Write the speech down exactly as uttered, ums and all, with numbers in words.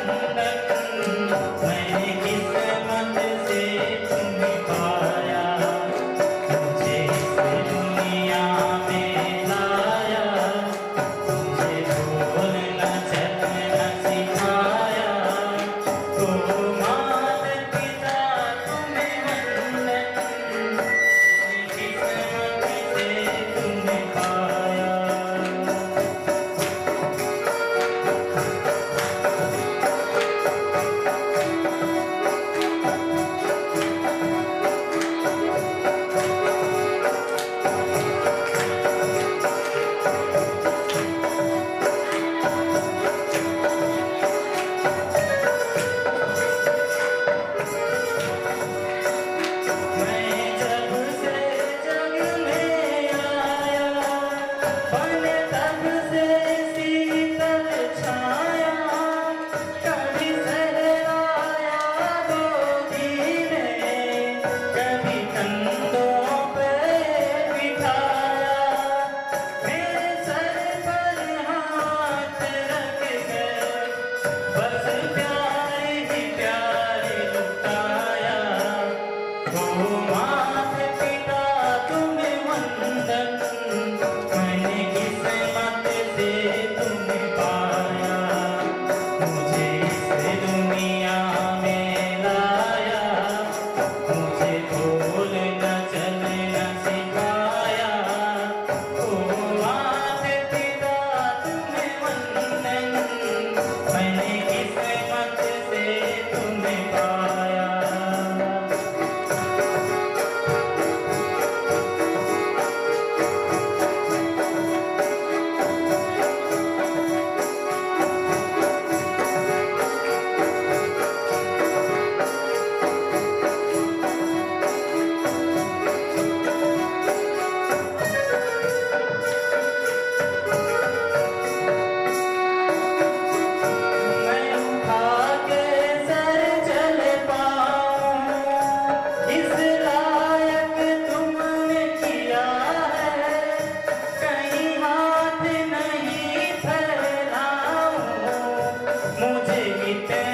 मैंने किस्मत से तुम्हें पाया, मुझे इस दुनिया में लाया, मुझे बोलना चलना सिखाया, तो मात पिता तुम्हें वंदन, मैंने किस्मत से तुम्हें पाया। मैं जब से जग में आया, पल तब से शीतल छाया, कभी सहलाया गोदी में, कभी कंधों पे बिठाया। मेरे सर पर हाथ रख कर बस प्यार ही प्यार लुटाया। ओ मात पिता तुम्हें वंदन, मैंने किस्मत से तुम्हें पाया, मुझे इस दुनिया में लाया, मुझे बोलना चलना सिखाया। ओ मात पिता तुम्हें वंदन, मैंने किस्मत से तुम्हें पाया। मैं उठा के सर चल पाऊं, इस लायक तुमने किया है, कहीं हाथ नहीं फैलाऊं, मुझे इतने